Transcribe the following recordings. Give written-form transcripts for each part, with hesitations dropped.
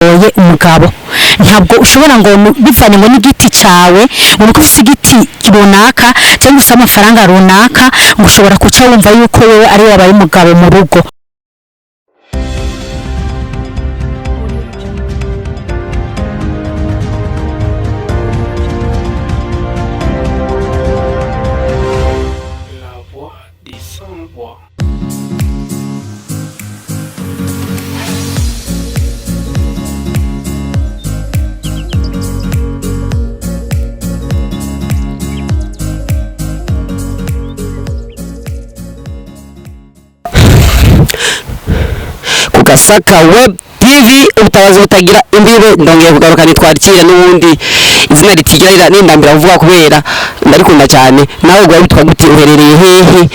Oye, umugabo ntabwo ushobora ngo bivanye ngo n'igiti cyawe, ngo nuko ufise igiti runaka cyangwa ufise amafaranga runaka, ngo ushobora kuca wumva yuko wewe ari we wabaye umugabo mu rugo. La voix des sans-voix. Ku Gasaka Web TV, ubutabazi butagira imbibe. Ndongeye kugaruka, nitwakira n'ubundi izina ritigira nindambira kuvuga kubera ndarikunda cyane. Nawe gwa witwa gute? Uherereye hehe?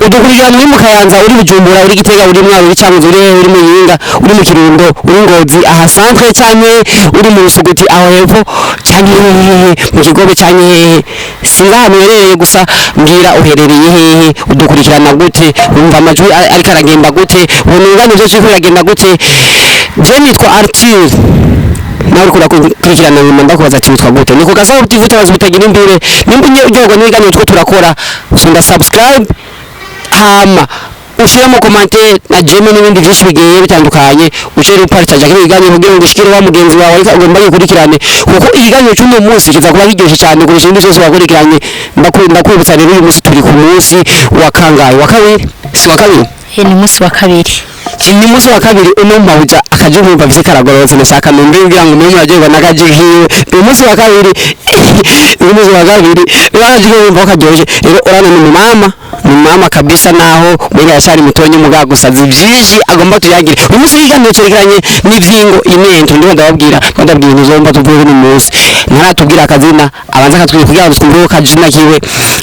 Udukurikirana uri mu Kayanza, uri Bujumbura, uri Gitega, uri Mwaro, uri Cankuzo, uri hehe? Uri Muyinga, uri mu Kirundo, uri Ngozi aha centre, canke uri mu Rusuguti aho hepfo, canke hehe mu Kigobe, canke hehe? Sinzi ahantu uherereye, gusa mbwira uherereye hehe, udukurikirana gute, wumva amajwi ariko aragenda gute, ubona ibiganiro byose biriko biragenda gute. Je nitwa Arthur, nawe uriko urakurikirana nyuma ndakubaza ati witwa gute. Ni ku Gasabo TV, utabazi butagira imbere. Nimba uryoherwa n'ibiganiro two turakora, sunda subscribe, hama ushiremo commentaire na j'aime n'ibindi byinshi bigiye bitandukanye, ucere upartage kino kiganiro kugira ngo ushikire wa mugenzi wawe ariko agomba yikurikirane, kuko ikiganiro cy'uno munsi kiza kuba kiryoshye cyane kurusha ibindi byose wakurikiranye. Ndakwibutsa rero, uyu munsi turi ku munsi wa kangahe? Wa kabiri? Si wa kabiri? Ni umunsi wa kabiri. Ni umunsi wa kabiri. Uno mabuja akaje nkumva bise karagororotse, nashaka numve kugira ngo mube muraryoherwa n'akaji kiwe. Ni umunsi wa kabiri, ni umunsi wa kabiri rero, akaji kiwe wumva ko karyoshye. Rero urabona ni umumama, ni mama kabisa, naho umenga yashari mutonyi muga, gusa azi byinshi agomba tuyagire. Uyu munsi ikiganiro cerekeranye n'ivyingo inento. Ndimo ndababwira, ndababwira ibintu zomba tuvuge uno munsi. Ntaratubwira akazina, abanza akatwira kugira ngo twumve ko akazina kiwe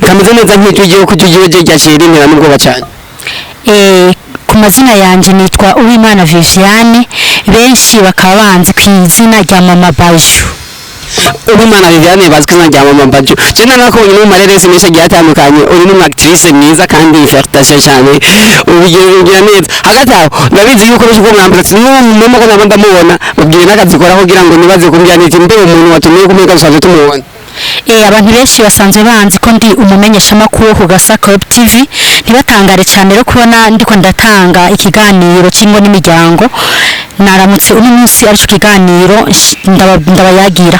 kameze neza nk'ijwi ryiwe, ko ijwi ryiwe ryaciye rintera n'ubwoba cyane. Ku mazina yanjye nitwa Uwimana Viviane, benshi bakaba banzi ku izina rya Mama Baju. Uwimana Viviane bazwi izina rya Mama Baju. Je nakubonye no mu mareresi menshi agiye atandukanye, uri n'umu actrice mwiza kandi félicitation cyane, ubigira neza. Hagati aho ndabizi yuko benshi ko mwambara ati n'uwo mama ko naba ndamubona, babwiye n'akazi ukora kugira ngo nibaze kumbwira nti mbe umuntu watumiye kumenya dusanzwe tumubona. Abantu benshi basanzwe banzi ko ndi umumenyeshamakuru ku Gasaka Web TV. Ntibatangare cyane rero kubona ndiko ndatanga ikiganiro cy'ingo n'imiryango. Naramutse uno munsi aricyo kiganiro ndabayagira.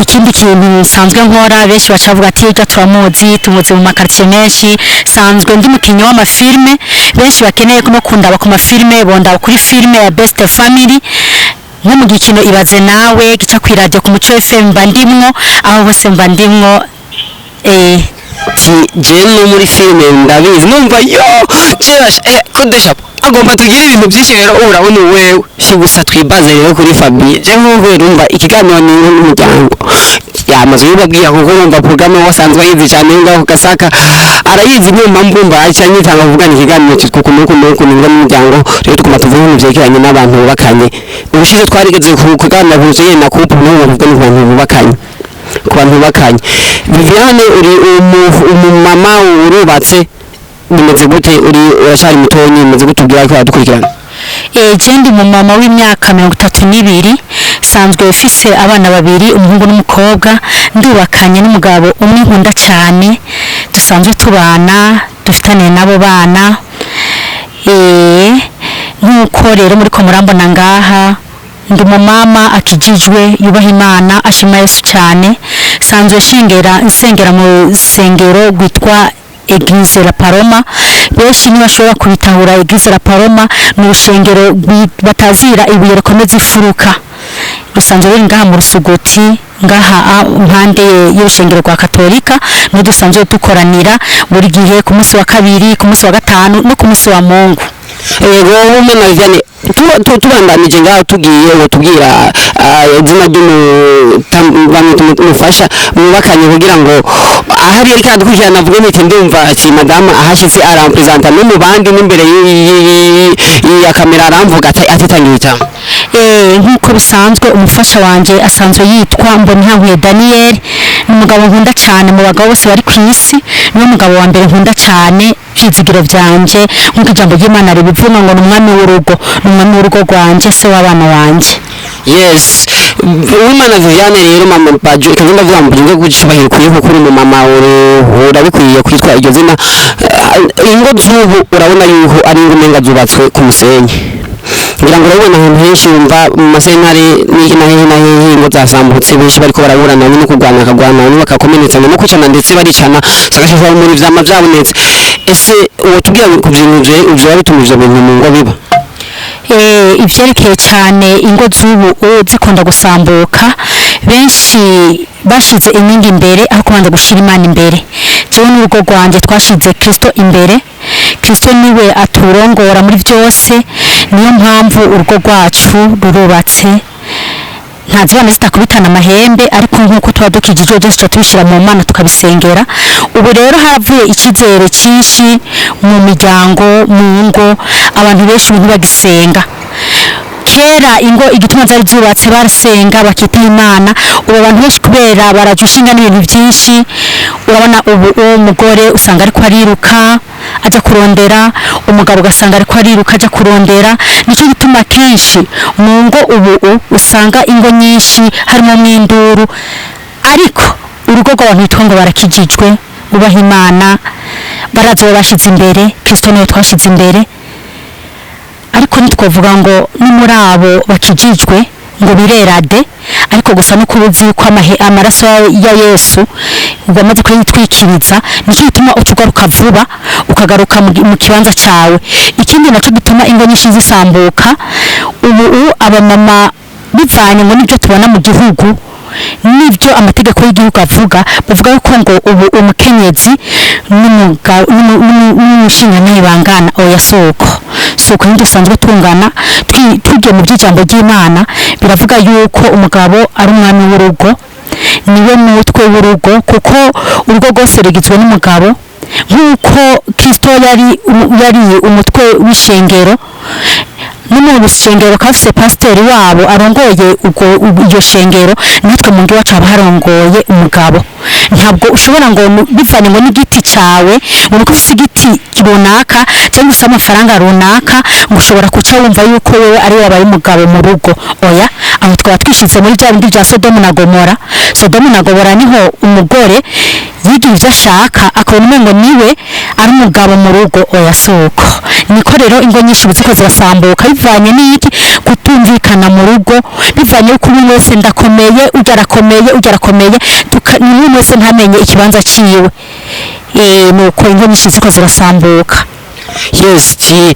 Ikindi kintu nsanzwe nkora, benshi bacavuga ati ujya turamuzi, tumuzi mu makartier menshi. Sanzwe ndi mukinyi w'amafilme, benshi bakeneye no kundaba ku mafilme bondaba kuri filme ya Best Family, nko mu gikino Ibaze Nawe gica ku radio ku Muco FM, mba ndimwo aho hose mba ndimwo. Ti je no muri filime ndabizi, numva yo jesh kudesha agomba tugire ibintu byinshi. Rero urabona wewe si gusa twibaze rero kuri Fabien, je nkuko urumva ikiganiro ni n'umuryango yamaze yubabwira, kuko urumva programme wasanzwe ayizi cyane ngaho ku Gasaka, arayizi. Niyo mpamvu urumva aca nyitanga kuvugana ikiganiro cyitwa uku n'uku n'uku n'umuryango. Rero tugomba tuvuge ibintu byerekeranye n'abantu bubakanye. Ubushize twarigeze kuganira ku bijanye na couple, n'ubu bavuga ku bantu bubakanye. Ku bantu bubakanye, Viviane, uri umumama, urubatse, bimeze gute? Uri urashari mutonyi, bimeze gute? Ubwira ko badukurikirana. Je ndi umumama w'imyaka 32, sanzwe mfise abana babiri, umuhungu n'umukobwa. Ndubakanye n'umugabo umwe nkunda cyane, dusanzwe tubana, dufitaniye n'abo bana. Nk'uko rero muri ko murambona ngaha, ndi umumama akijijwe, yubaha Imana, ashima Yesu cyane. Sanzwe shingera nsengera mu rusengero rwitwa Eglise La Paloma. Benshi ntibashobora kubitahura. Eglise La Paloma ni urushengero batazira ibuye rikomeza ifuruka, rusanzwe ruri ngaha mu Rusugoti, ngaha impande y'urushengero rwa Katolika, niho dusanzwe dukoranira buri gihe ku munsi wa kabiri, ku munsi wa gatanu no ku munsi wa Mungu. Yego, wowe na Viviane, tubandanije ngaho, tugiye ngo tubwira izina ry'umufasha mwubakanye, kugira ngo ahari ariko aradukurikirana avuge nti ndumva ati madame ahashitse arampresenta no mu bandi n'imbere ya kamera aramvuga atitangiye ijambo. Nk'uko bisanzwe, umufasha wanje asanzwe yitwa Mbonihankuye Daniel. Ni umugabo nkunda cyane mu bagabo bose bari ku isi, niwe mugabo wa mbere nkunda cyane. Vyizigiro vyanje, nk'uko ijambo ry'Imana ribivuga ngo ni umwami w'urugo, ni umwami w'urugo rwanje, se w'abana wanje. Yes, Uwimana Viviane rero, mama Bajo, ikaba ndavuga ngo nge gucubahira ukwiye kuko uri mu mama, urabikwiye kwitwa iryo zina. Ingo z'ubu urabona yuko ari ingo umenga zubatswe ku musenyi. Ngira ngo urabibona ahantu henshi, wumva mu masentare n'iki na hehe na hehe, ingo zasambutse, benshi bariko baraburana no kurwana, bakagwana, bamwe bakakomeretsanya no kwicana, ndetse baricana sagashishwa muri vyama vyabonetse. Ese uwo tubwira ku bintu vyoba bituma ivyo bintu mu ngo biba? Ivyerekeye cyane ingo z'ubu ubu zikunda gusambuka, benshi bashize inkingi imbere aho kubanza gushira Imana imbere. Jewe n'urugo rwanjye twashize Kristo imbere. Kristo niwe aturongora muri byose, niyo mpamvu urugo rwacu rurubatse. Nta zibana zitakubitana amahembe, ariko nk'uko tuba dukijijwe, byose tuba tubishyira mu Mana, tukabisengera. Ubu rero haravuye icyizere cyinshi mu miryango, mu ngo, abantu benshi ubu ntibagisenga. Kera ingo igituma zari zubatse, barasenga, bakitaho Imana. Ubu abantu benshi kubera barajya ushinga n'ibintu byinshi, urabona ubu uwo mugore usanga ariko ariruka ajya kurondera, umugabo ugasanga ariko ariruka ajya kurondera. Nicyo gituma kenshi mu ngo ubu usanga ingo nyinshi harimo n'induru. Ariko urugo rw'abantu bitwa ngo barakijijwe, bubaha Imana, barazi uwo bashyize imbere, Kristo niwe twashyize imbere. Ariko ntitwavuga ngo ni muri abo bakijijwe ngo birerade, ariko gusa no kuba uzi yuko amaraso ya Yesu wamaze kuyitwikiriza, nicyo gituma uca ugaruka vuba, ukagaruka mu kibanza cyawe. Ikindi nacyo gituma ingo nyinshi zisambuka ubu, abamama, bivanye ngo nibyo tubona mu gihugu n'ibyo amategeko y'igihugu avuga, bavuga yuko ngo ubu umukenyezi n'umushingantahe bangana. Oya, soko soko ntidusanzwe tungana. Tugiye mu by'ijambo ry'Imana, biravuga yuko umugabo ari umwami w'urugo, niwe mutwe w'urugo, kuko urugo rwose rugizwe n'umugabo, nk'uko Kristo yari umutwe w'ishengero. No mu rusengero bakaba bafise pasiteri wabo arongoye ubwo iryo shengero. Natwe mu ngo iwacu haba harongoye umugabo. Ntabwo ushobora ngo bivanye ngo n'igiti cyawe, ngo nuko ufise igiti runaka cyangwa ufise amafaranga runaka, ngo ushobora kuca wumva yuko wewe ari we wabaye umugabo mu rugo. Oya, aho twaba twishize muri bya bindi bya Sodomu na Gomora. Sodomu na Gomora niho umugore yigira ibyo ashaka, akabona umengo niwe ari umugabo mu rugo. Oya, soko niko rero ingo nyinshi ubu ziko zirasambuka bivanye n'iki? Kutumvikana mu rugo, bivanye yuko umwe wese ndakomeye, ujya arakomeye, ujya arakomeye, umwe wese ntamenye ikibanza ciwe. Nuko ingo nyinshi ziko zirasambuka. Yes, ti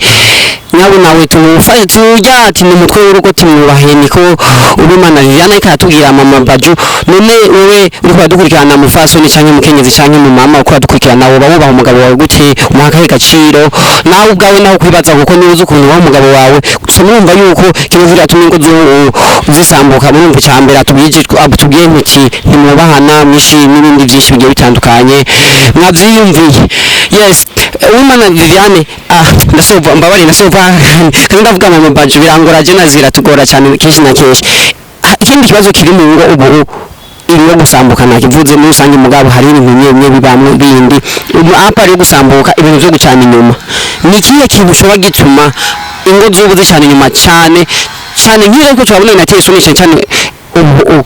nawe nawe tumufashe tujya ati ni umutwe w'urugo, timwubahe. Niko Uwimana Viviane ariko aratubwira, mama Baju. None wewe uriko uradukurikirana, mufasoni canke mukenyezi canke mu mama uko uradukurikirana, woba wubaha umugabo wawe gute? Umuha akahe gaciro nawe ubwawe? Nawe kwibaza, kuko niba uzi ukuntu wubaha umugabo wawe. Gusa murumva yuko kimwe biratuma ingo zisambuka. Murumva icya mbere atubwiye ntuti ntimwubahana mwinshi n'ibindi byinshi bigiye bitandukanye, mwabyiyumviye. Yes, Uwimana Viviane, ndasubva, mbabare, ndasubva kandi ndavuga mama Baju, birangora je nazira tugora cyane kenshi na kenshi. Ikindi kibazo kiri mu ngo ubu, ingo gusambuka nakivuze muri rusange, mugabo hari ibintu bimwe bimwe bibamwe bindi ubu apa ari gusambuka, ibintu byo gucana inyuma. Ni ikihe kintu ushobora gituma ingo z'ubu zicana inyuma cyane cyane, nk'iyo ariko turabona inateye isoni cyane cyane ubu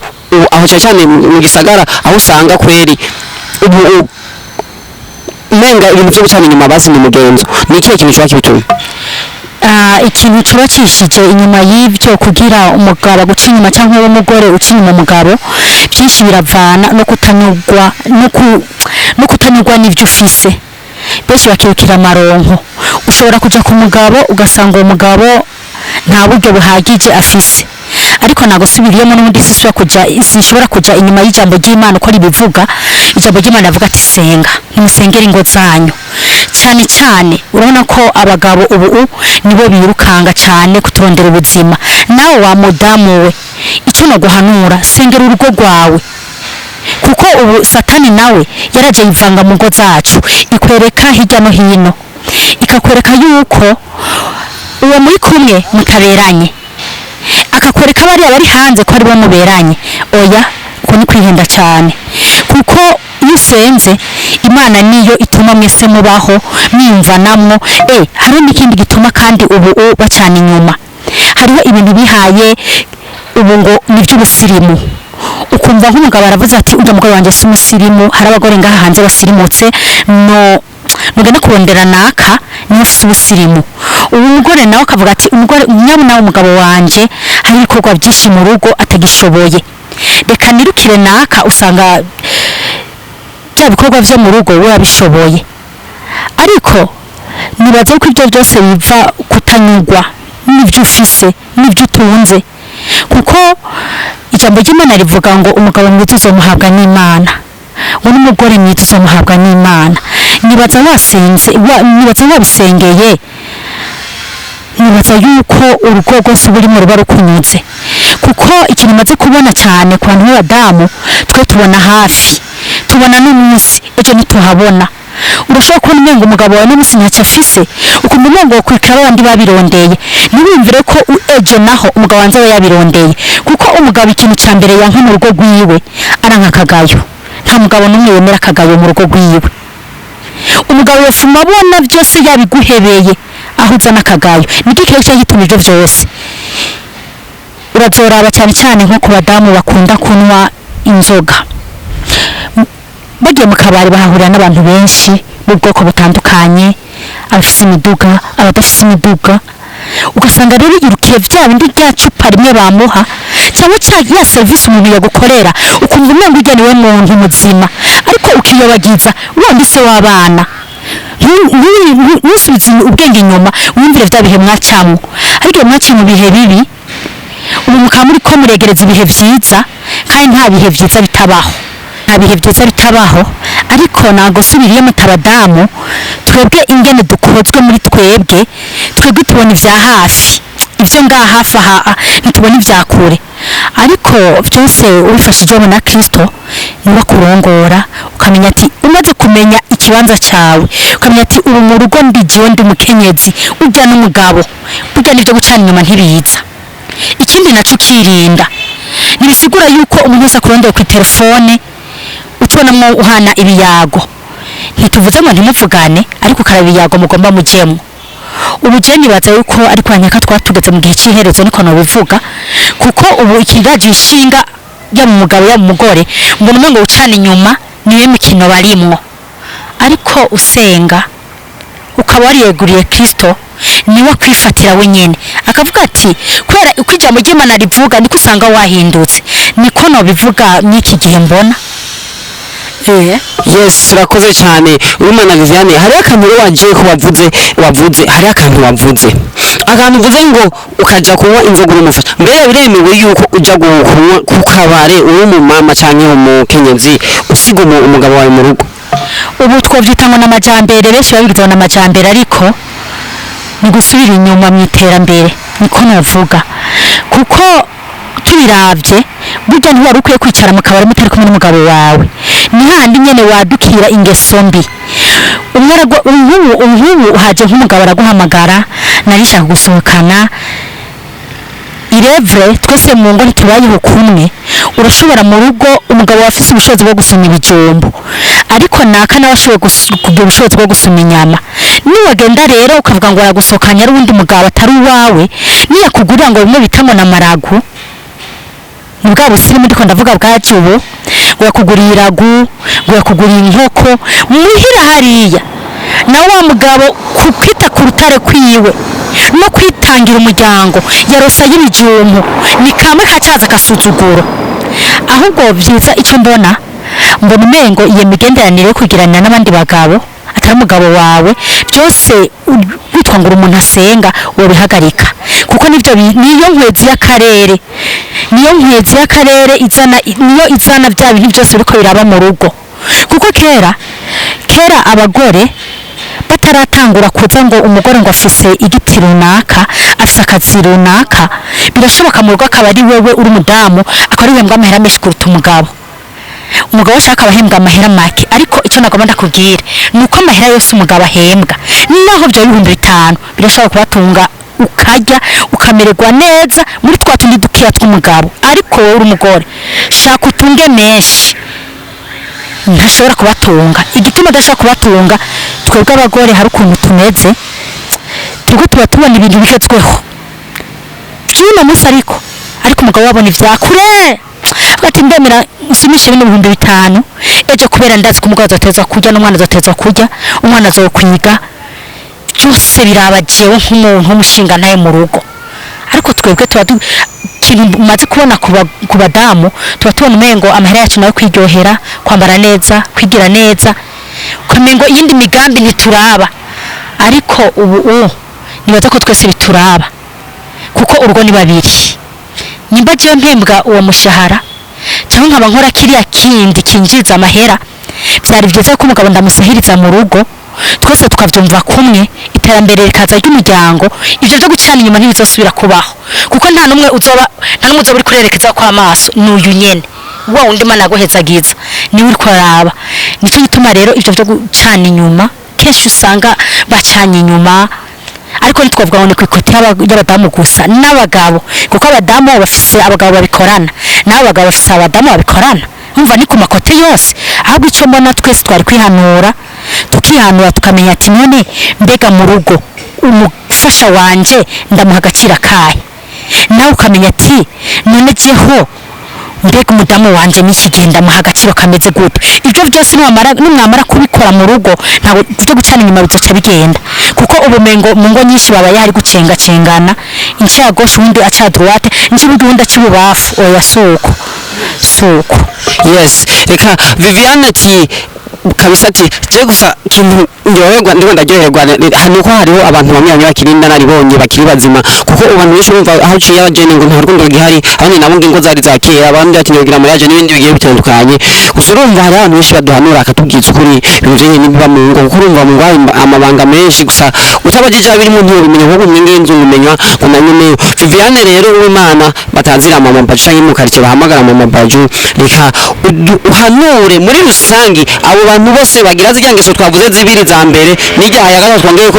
aho cyane cyane mu gisagara, aho usanga kweri ubu umenga ibintu byo gucana inyuma basi ni mugenzo? Ni ikihe kintu ushobora kibituma? Ikintu kiba cishije inyuma y'ibyo kugira umugabo guca inyuma cyangwa uwo mugore uca inyuma umugabo, byinshi biravana no kutanyurwa no kutanyurwa n'ibyo ufise. Benshi bakirukira amaronko. Ushobora kuja ku mugabo ugasanga uwo mugabo nta buryo buhagije afise, ariko ntabwo subiriyemo n'ubundi sinshobora kuja inyuma y'ijambo ry'Imana uko ribivuga. Ijambo ry'Imana rivuga ati senga, nimusengere ingo zanyu cyane cyane. Urabona ko abagabo ubu nibo birukanga cyane kuturondera ubuzima. Nawe wa mudamu we, icyo naguhanura, sengera urugo rwawe, kuko ubu Satani nawe yaraje yivanga mu ngo zacu, ikwereka hirya no hino, ikakwereka yuko uwo muri kumwe mutaberanye, akakwereka bariya bari hanze ko aribo muberanye. Oya, uko ni kwihenda cyane, kuko iyo Usenze Imana niyo ituma mwese mubaho mwiyumvanamwo. Hariho n'ikindi gituma kandi ubu bacana inyuma. Hariho ibintu bihaye ubu ngo ni iby'ubusirimu. Ukumva nk'umugabo aravuze ati: "Urya mugore wanjye si umusirimu, hari abagore ngaha hanze basirimutse, no mugende kurondera naka niwe ufise ubusirimu." Ubu mugore nawe akavuga ati: "Umugore nyabuna umugabo wanje hari ibikorwa byinshi mu rugo atagishoboye, reka nirukire naka." Usanga bya bikorwa byo mu rugo we abishoboye. Ariko nibaze ko ibyo byose biva kutanyurwa n'ibyo ufise n'ibyo utunze, kuko ijambo ry'Imana rivuga ngo umugabo mwiza uzomuhabwa n'Imana, ngo n'umugore mwiza uzomuhabwa n'Imana. Nibaza wasenze, nibaza wabisengeye, nibaza yuko urugo rwose burimo ruba rukunyuze. Kuko ikintu maze kubona cyane ku bantu b'abadamu, twe tubona hafi, tubona n'umunsi, ejo ntituhabona. Urashobora kubona umengo umugabo wawe n'umunsi ntacyo afise, ukumva umengo wokwikira abandi babirondeye. Ntiwumvire ko ejo naho umugabo wanze aba yabirondeye, kuko umugabo ikintu cya mbere yanka mu rugo rwiwe aranka akagayo. Nta mugabo n'umwe yemera akagayo mu rugo rwiwe. Umugabo yafuma abona byose yabiguhebeye, aho uzana akagayo. Niki kiba gituma ibyo byose? Urazoraba cyane cyane nko ku badamu bakunda kunywa inzoga, bagiye mu kabari bahahurira n'abantu benshi b'ubwoko butandukanye, abafise imiduga, abadafise imiduga. Ugasanga rero yirukiye bya bindi, rya cupa rimwe bamuha cyangwa cya ya serivisi umuntu yagukorera, ukumva umengo urya niwe muntu muzima, ariko ukiyobagiza wandi se w'abana. Ntusubize ubwenge inyuma wumvire bya bihe mwacamwo. Ariko iyo mwaciye mu bihe bibi, ubu mukaba muri ko muregereza ibihe byiza, kandi nta bihe byiza bitabaho, nta bihe byiza bitabaho. Ariko ntabwo subiriye mutabadamu, twebwe ingene dukozwe muri twebwe, twebwe tubona ibya hafi, ibyo ngaha hafi aha, ntitubona ibya kure. Ariko byose ubifashijwemo na Kristo, niwe kurongora, ukamenya ati umaze kumenya ikibanza cyawe, ukamenya ati ubu mu rugo ndi jiwe, ndi umukenyezi, ujya n'umugabo, burya n'ibyo gucana inyuma ntibiza. Ikindi naco ukirinda, ntibisigura yuko umuntu wese akurondeye ku telefone ucubonamwo uhana ibiyago. Ntituvuze ngo ntimuvugane, ariko ukaraba ibiyago mugomba mujemwo. Ubu je nibaza yuko ariko nkeka twatugeze mu gihe c'iherezo, niko nobivuga, kuko ubu ikiraje ishinga yaba umugabo yaba umugore, mbona umengo ucana inyuma niyo mikino barimwo. Ariko usenga ukaba wariyeguriye Kristo, niwe akwifatira wenyene akavuga ati kubera uko ijambo ry'Imana rivuga niko usanga wahindutse. Niko nobivuga n'iki gihe mbona. Yes, urakoze cyane Uwimana Viviane. Hariho akantu rero wagiye ko wavuze, hariho akantu wavuze, akantu uvuze ngo ukaja kunywa inzoga urumufasha. Mbere biremewe yuko uja kunywa ku kabare uri umumama canke umukenyezi, usiga umugabo wawe mu rugo? Ubu twovyita ngo n'amajambere, benshi babigize ngo n'amajambere, ariko ni gusubira inyuma mu iterambere, niko novuga. Kuko tubiravye, burya ntiwari ukwiye kwicara mu kabari mutari kumwe n'umugabo wawe. Ni handi nyene wadukira ingeso mbi. Umwe nk'ubu haje nk'umugabo araguhamagara: "Nari nshaka gusohokana." Irevre twese mu ngo ntitubayeho kumwe. Urashobora mu rugo umugabo afise ubushobozi bwo gusuma ibijumbu, ariko naka nawe ashoboye kugira ubushobozi bwo gusuma inyama. Niwagenda rero ukavuga ngo aragusohokanye ari uwundi mugabo atari uwawe, niyakugurira ngo bimwe bita ngo n'amaragu, ni bwa busirimu ndiko ndavuga bwaje ubu, ngo yakuguriye iragu, ngo yakuguriye inkoko muhira hariya, nawe wa mugabo ku kwita ku rutare kwiwe no kwitangira umuryango yarosa y'ibijumbu, ni kamwe kacaza agasuzuguro. Ahubwo byiza icyo mbona, mbona umengo iyo migenderanire yo kugiranira n'abandi bagabo atari umugabo wawe, byose witwa ngo uri umuntu asenga, wobihagarika, kuko nibyo niyo nkwezi y'akarere, niyo nkwezi y'akarere izana, niyo izana bya bintu byose biriko biraba mu rugo. Kuko kera kera abagore bataratangura kuza ngo umugore ngo afise igiti runaka, afise akazi runaka, birashoboka mu rugo akaba ari wewe uri umudamu, akaba ari uhembwa amahera menshi kuruta umugabo. Umugabo ashaka aba ahembwa amahera make. Ariko icyo nagomba ndakubwira ni uko amahera yose umugabo ahembwa, naho byo 5000, birashobora kubatunga, ukarya ukamererwa neza muri twa tundi dukeya tw'umugabo. Ariko wowe uri umugore, shaka utunge menshi. Ntashobora kubatunga. Igituma adashobora kubatunga, twebwe abagore hari ukuntu tumeze, twebwe tuba tubona ibintu bigezweho by'uno munsi, ariko umugabo wabona ivyakure, ati ndemera nsumishe bino 5000 ejo, kubera ndazi ko umugabo azoteza kurya n'umwana azoteza kurya, umwana azokwiga, byose biraba jewe nk'umuntu w'umushinga ntaye mu rugo. Ariko twebwe tuba ikintu maze kubona ku badamu, tuba tubona umengo amahera yacu nayo kwiryohera, kwambara neza, kwigira neza, ukamengo iyindi migambi ntituraba. Ariko ubu nibaza ko twese bituraba, kuko urugo ni babiri. Nimba jewe mpembwa uwo mushahara cyangwa nkaba nkora kiriya kindi kinjiza amahera, byari byiza ko umugabo ndamusahiriza mu rugo, twese tukabyumva kumwe, iterambere rikaza ry'umuryango. Ibyo byo gucana inyuma ntibizosubira kubaho, kuko nta n'umwe uzoba uri kurerekeza ko amaso ni uyu nyene wa wundi Imana yaguhezagiza, niwe uri kuraraba. Nicyo gituma rero ibyo byo gucana inyuma kenshi usanga bacanye inyuma, ariko ntitwavuga ngo ni ku ikoti y'abadamu gusa, n'abagabo, kuko abadamu bafise abagabo babikorana, n'abo bagabo bafise abadamu babikorana. Umva, ni ku makote yose. Ahubwo icyo mbona, twese twari kwihanura, tukihanura, tukamenya ati none mbega mu rugo umufasha wanje ndamuha agaciro akahe? Nawe ukamenya ati none jeho mbega umudamu wanje n'iki gihe ndamuha agaciro kameze gute? Ibyo byose nimwamara kubikora mu rugo, ntabwo byo gucana inyuma bizoca bigenda, kuko ubumengo mu ngo nyinshi baba yari gucengacengana, inci ya gauche uwundi aca droite, inci iburyo uwundi aca ibubafu. Oya, suko suko. Yes, reka Viviane ati kabisa, ati je gusa ikintu ndyoherwa, ndiko ndaryoherwa nuko hariho abantu bamwe bamwe bakiri inararibonye, bakiri bazima, kuko abantu benshi bumva aho uciye abajene ngo nta rukundo rugihari, abandi nabo ngo ingo zari za kera, abandi ati nyogira mariage n'ibindi bigiye bitandukanye. Gusa urumva hari abantu benshi baduhanura, akatubwiza ukuri ibintu bijanye n'ibiba mu ngo, kuko urumva mu ngo hari amabanga menshi. Gusa utabajije abiri mu ntibimenya, kuko umwe ngenzi umenya ngo na nyene. Viviane rero w'Imana batazira mama Baju canke mu quartier bahamagara mama Baju, reka uhanure muri rusangi abo bantu bose bagira zirya ngeso twavuze zibiri za mbere n'irya ya gatatu twongeye ko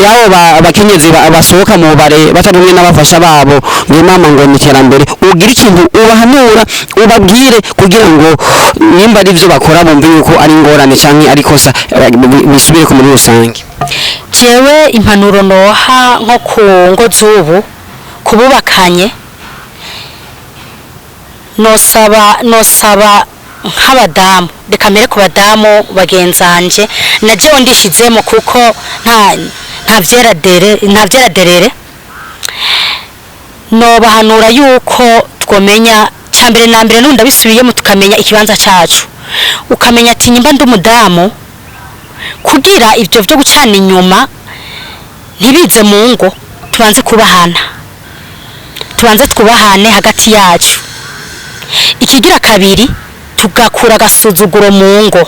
yabo abakenyezi basohoka mu bare batari kumwe n'abafasha babo, ngo mama ngo ni iterambere. Ugira ikintu ubahanura, ubabwire kugira ngo nimba ari byo bakora bumve yuko ari ingorane canke ari kosa, bisubire ku muri rusange. Jewe impanuro noha nko ku ngo z'ubu kububakanye, nosaba nk'abadamu, reka mbere ku badamu bagenzanje na jewe ndishizemo, kuko nta vyera derere. Nobahanura yuko twomenya cya mbere na mbere, n'ubu ndabisubiyemo, tukamenya ikibanza cacu, ukamenya ati nyimba ndi umudamu, kugira ibyo byo gucana inyuma ntibize mu ngo, tubanze kubahana, tubanze twubahane hagati yacu. Ikigira kabiri, tugakura agasuzuguro mu ngo,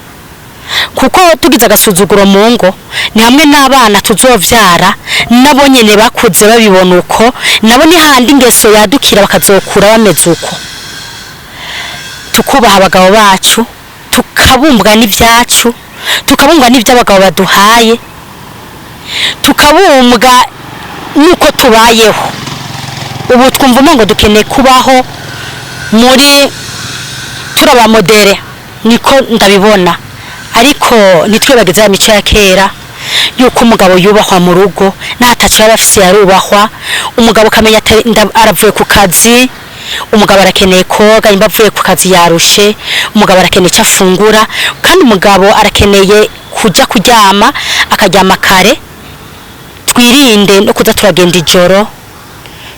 kuko tugize agasuzuguro mu ngo ni hamwe n'abana tuzovyara nabo nyene bakuze babibona uko, nabo ni handi ingeso yadukira, bakazokura bameze uko. Tukubaha abagabo bacu, tukabumbwa n'ivyacu, tukabumbwa n'ivy'abagabo baduhaye, tukabumbwa n'uko tubayeho ubu. Twumva umengo dukeneye kubaho muri turabamodere, niko ndabibona. Ariko ntitwibagize ya mico ya kera yuko umugabo yubahwa mu rugo, n'ataco yaba afise yarubahwa. Umugabo ukamenya ati aravuye ku kazi, umugabo arakeneye koga, nimba avuye ku kazi yarushe, umugabo arakeneye icyo afungura, kandi umugabo arakeneye kuja kuryama, akaryama kare. Twirinde no kuza turagenda ijoro,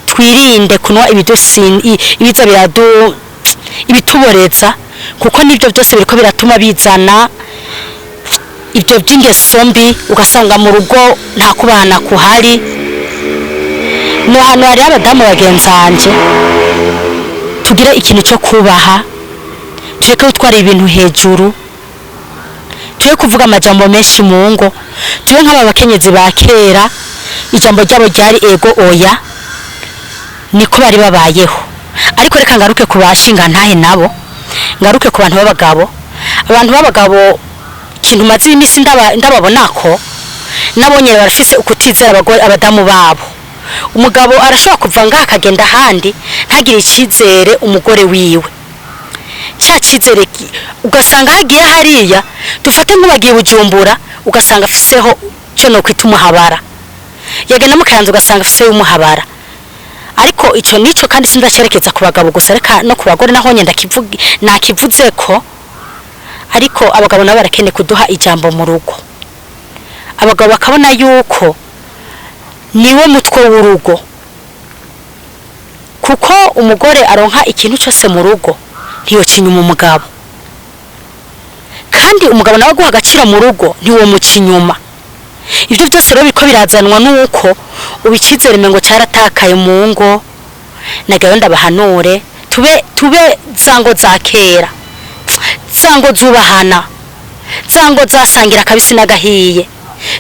twirinde kunywa ibiza biradu ibituboreza, kuko nibyo byose biriko biratuma bizana ibyo by'ingeso mbi, ugasanga mu rugo nta kubana kuhari. No hantu hariho abadamu bagenzanje, tugire ikintu cyo kubaha, tureke gutwara ibintu hejuru, tureke kuvuga amajambo menshi mu ngo, tube nk'aba bakenyezi ba kera, ijambo ryabo ryari ego, oya, niko bari babayeho. Ariko reka ngaruke ku bashinga ntahe nabo, ngaruke ku bantu b'abagabo. Abantu b'abagabo, ikintu maze iminsi ndababona ko nabo nyene barafise ukutizera abagore, abadamu babo. Umugabo arashobora kuva ngaha akagenda ahandi, ntagire icyizere umugore wiwe. Cya cyizere ugasanga hagiye hariya, dufate nk'ubagiye Bujumbura, ugasanga afiseho cyo no kwita umuhabara, yagenda mu Kayanza ugasanga afiseho umuhabara. Ariko ico nico kandi sindacerekeza ku bagabo gusa, reka no ku bagore naho nyenda ndakivuga, nakivuze ko. Ariko abagabo nabo barakeneye kuduha ijambo mu rugo, abagabo bakabona yuko niwe mutwe w'urugo, kuko umugore aronka ikintu cyose mu rugo ntiyoca inyuma umugabo, kandi umugabo nawe aguha agaciro mu rugo ntiwomuca inyuma. Ibyo byose rero biriko birazanwa nuko ubu icyizere ngo cyaratakaye mu ngo. Nagayo ndabahanure, tube za ngo za kera, za ngo zubahana, za ngo zasangira akabisi n'agahiye,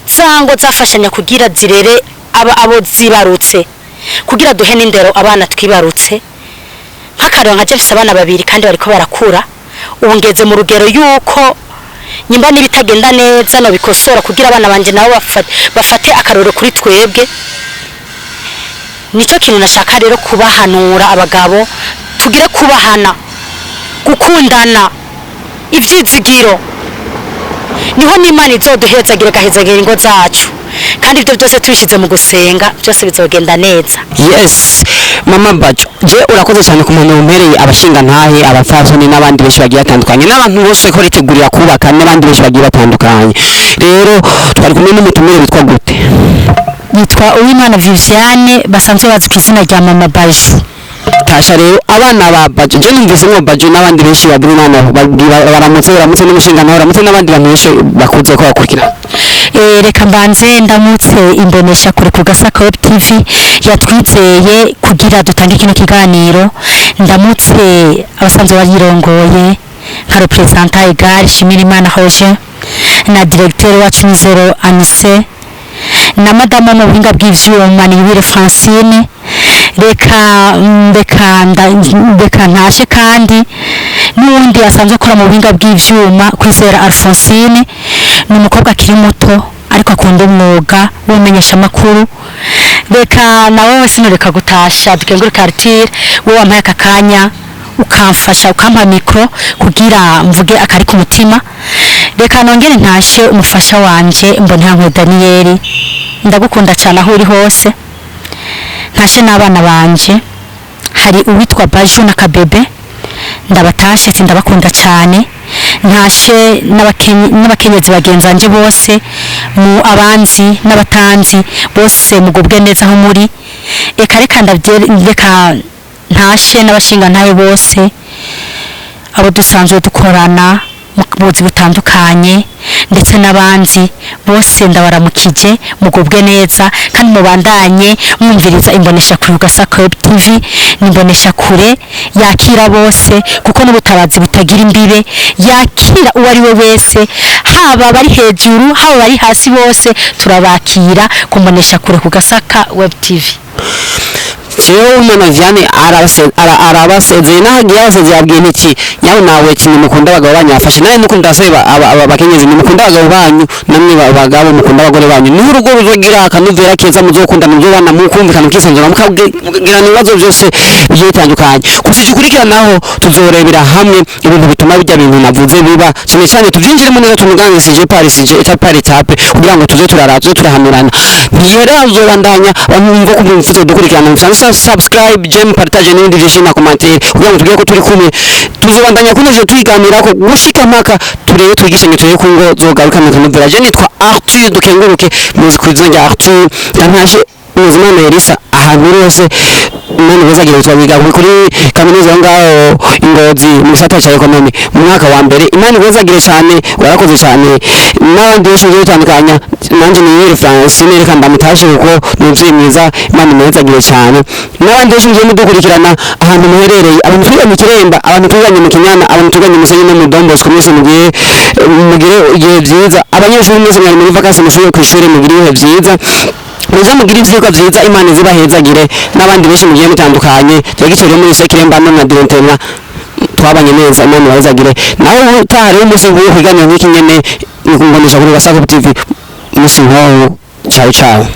za ngo zafashanya kugira zirere aba abo zibarutse, kugira duhe n'indero abana twibarutse. Nk'akarero nka mfise abana babiri kandi bariko barakura ubu, ngeze mu rugero yuko nyimba n'ibitagenda neza no bikosora kugira abana banje nabo bafate akarorero kuri twebwe. Nicyo kintu nashaka rero kubahanura abagabo, tugire kubahana, gukundana, ivyizigiro, niho n'Imana izoduhezagira, igahezagira ingo zacu. Kandi ibyo byose tubishyize mu gusenga, byose bizogenda neza. Yes, Mama Bajo, je urakoze cyane ku muntu umpereye abashinga ntahe, abapfasoni n'abandi benshi bagiye batandukanye, n'abantu bose ko ritegurira kubaka, n'abandi benshi bagiye batandukanye. Rero twari kumwe n'umutumire witwa gute? Yitwa Uwimana Viviane, basanzwe bazi ku izina rya Mama Bajo. Tasha rero abana ba Bajo. Je numvise ngo Bajo n'abandi benshi babiri n'abana baramutse, baramutse n'umushinga nawe, baramutse n'abandi bantu benshi bakunze ko bakurikirana. Reka mbanze ndamutse imbonesha kure ku Gasaka Web TV yatwizeye kugira dutange kino kiganiro, ndamutse abasanzwe bayirongoye nka représentant Egal Shimirimana Roger na directeur wacu Nizero Anise na madame mu buhinga bw'ivyuma Niyubire Francine. Reka ntashe kandi n'uwundi asanzwe akora mu buhinga bw'ivyuma, Kwizera Alphonsine, ni umukobwa akiri muto ariko akunda umwuga w'umenyeshamakuru. Reka nawe sinoreka gutasha Dukenguruke Arthur, wowe wampaye aka kanya ukamfasha, ukampa micro kugira mvuge akari ku mutima. Reka nongere ntashe umufasha wanje Mbonerankwe Daniel, ndagukunda cyane aho uri hose. Ntashe n'abana banje, hari uwitwa Baju na Kabebe, ndabatashe ati ndabakunda cyane. Ntashe n'abakenyezi bagenzanje bose, mu abanzi n'abatanzi bose, mugubwe neza aho muri. Eka reka reka ntashe n'abashinga ntaye bose, abo dusanzwe dukorana mu buzi butandukanye, ndetse n'abanzi bose ndabaramukije, mugubwe neza kandi mubandanye mwumviriza imbonesha kure Gasaka Web TV. Ni imbonesha kure yakira bose, kuko n'ubutabazi butagira imbibe, yakira uwo ari we wese, haba abari hejuru, haba abari hasi, bose turabakira ku mbonesha kure ku Gasaka Web TV. Jewe Uwimana Vianney arabasezeye naho yarasezeye, abwiye nti nyawe nawe kintu mukunda abagabo banyu afashe nawe mukunda asaba aba bakenyezi, nimukunda abagabo banyu, namwe bagabo mukunda abagore banyu, niho urugo ruzogira akanovera keza, muzokundana, muzobana mukumvikana, mukisanzura, mukagirana ibibazo byose bigiye bitandukanye. Gusa icyo ukurikiranaho, tuzorebera hamwe ibintu bituma bijya bintu navuze biba, cyane cyane tubyinjiremo neza, tumuganirije par sujet, étape par étape, kugira ngo tuze turara tuze turahanurana. Ntiyera uzobandanya bamwumva ko mwifuza dukurikirana, musanze subscribe, j'aime, partage n'ibindi byinshi na commentaire, kugira ngo tubwire ko turi kumwe. Tuzobandanya kunoje tuyiganirako gushika mpaka turebe, twigishanye, turebe ko ngo zogarukana akanovera. Je nitwa Arthur Dukenguruke, muzi ku izina rya Arthur. Ntashe Muzimana Elisa ahantu hose, Imana ibazagira, twabiga kuri kaminuza aho ngaho Ingozi mu gisata cya économie mu mwaka wa mbere. Imana ibazagire cyane, warakoze cyane, n'abandi benshi bagiye batandukanya. Nanjye ni Yeri Francine, reka ndamutashe kuko ni umuvyeyi mwiza. Imana imubazagire cyane, n'abandi benshi mugiye mudukurikirana ahantu muherereye, abantu twiganye Kiremba, abantu twiganye mu Kinyana, abantu twiganye Musenyi no mu Don Bosco, mwese mugiye mugire ibihe byiza. Abanyeshuri mwese mwari muri vacances, musubire ku ishuri, mugire ibihe byiza, muze mugire ivyigwa vyiza, Imana izibahezagire, n'abandi benshi mugiye mutandukanye, directeur muri Sekiremba na directeur twabanye neza, Imana ibahezagire. Nawe utaha rero, umunsi nk'uwo kuganira nk'iki nyene ni kumbonesha kuri Gasaka TV, umunsi nk'uwo. Ciao ciao.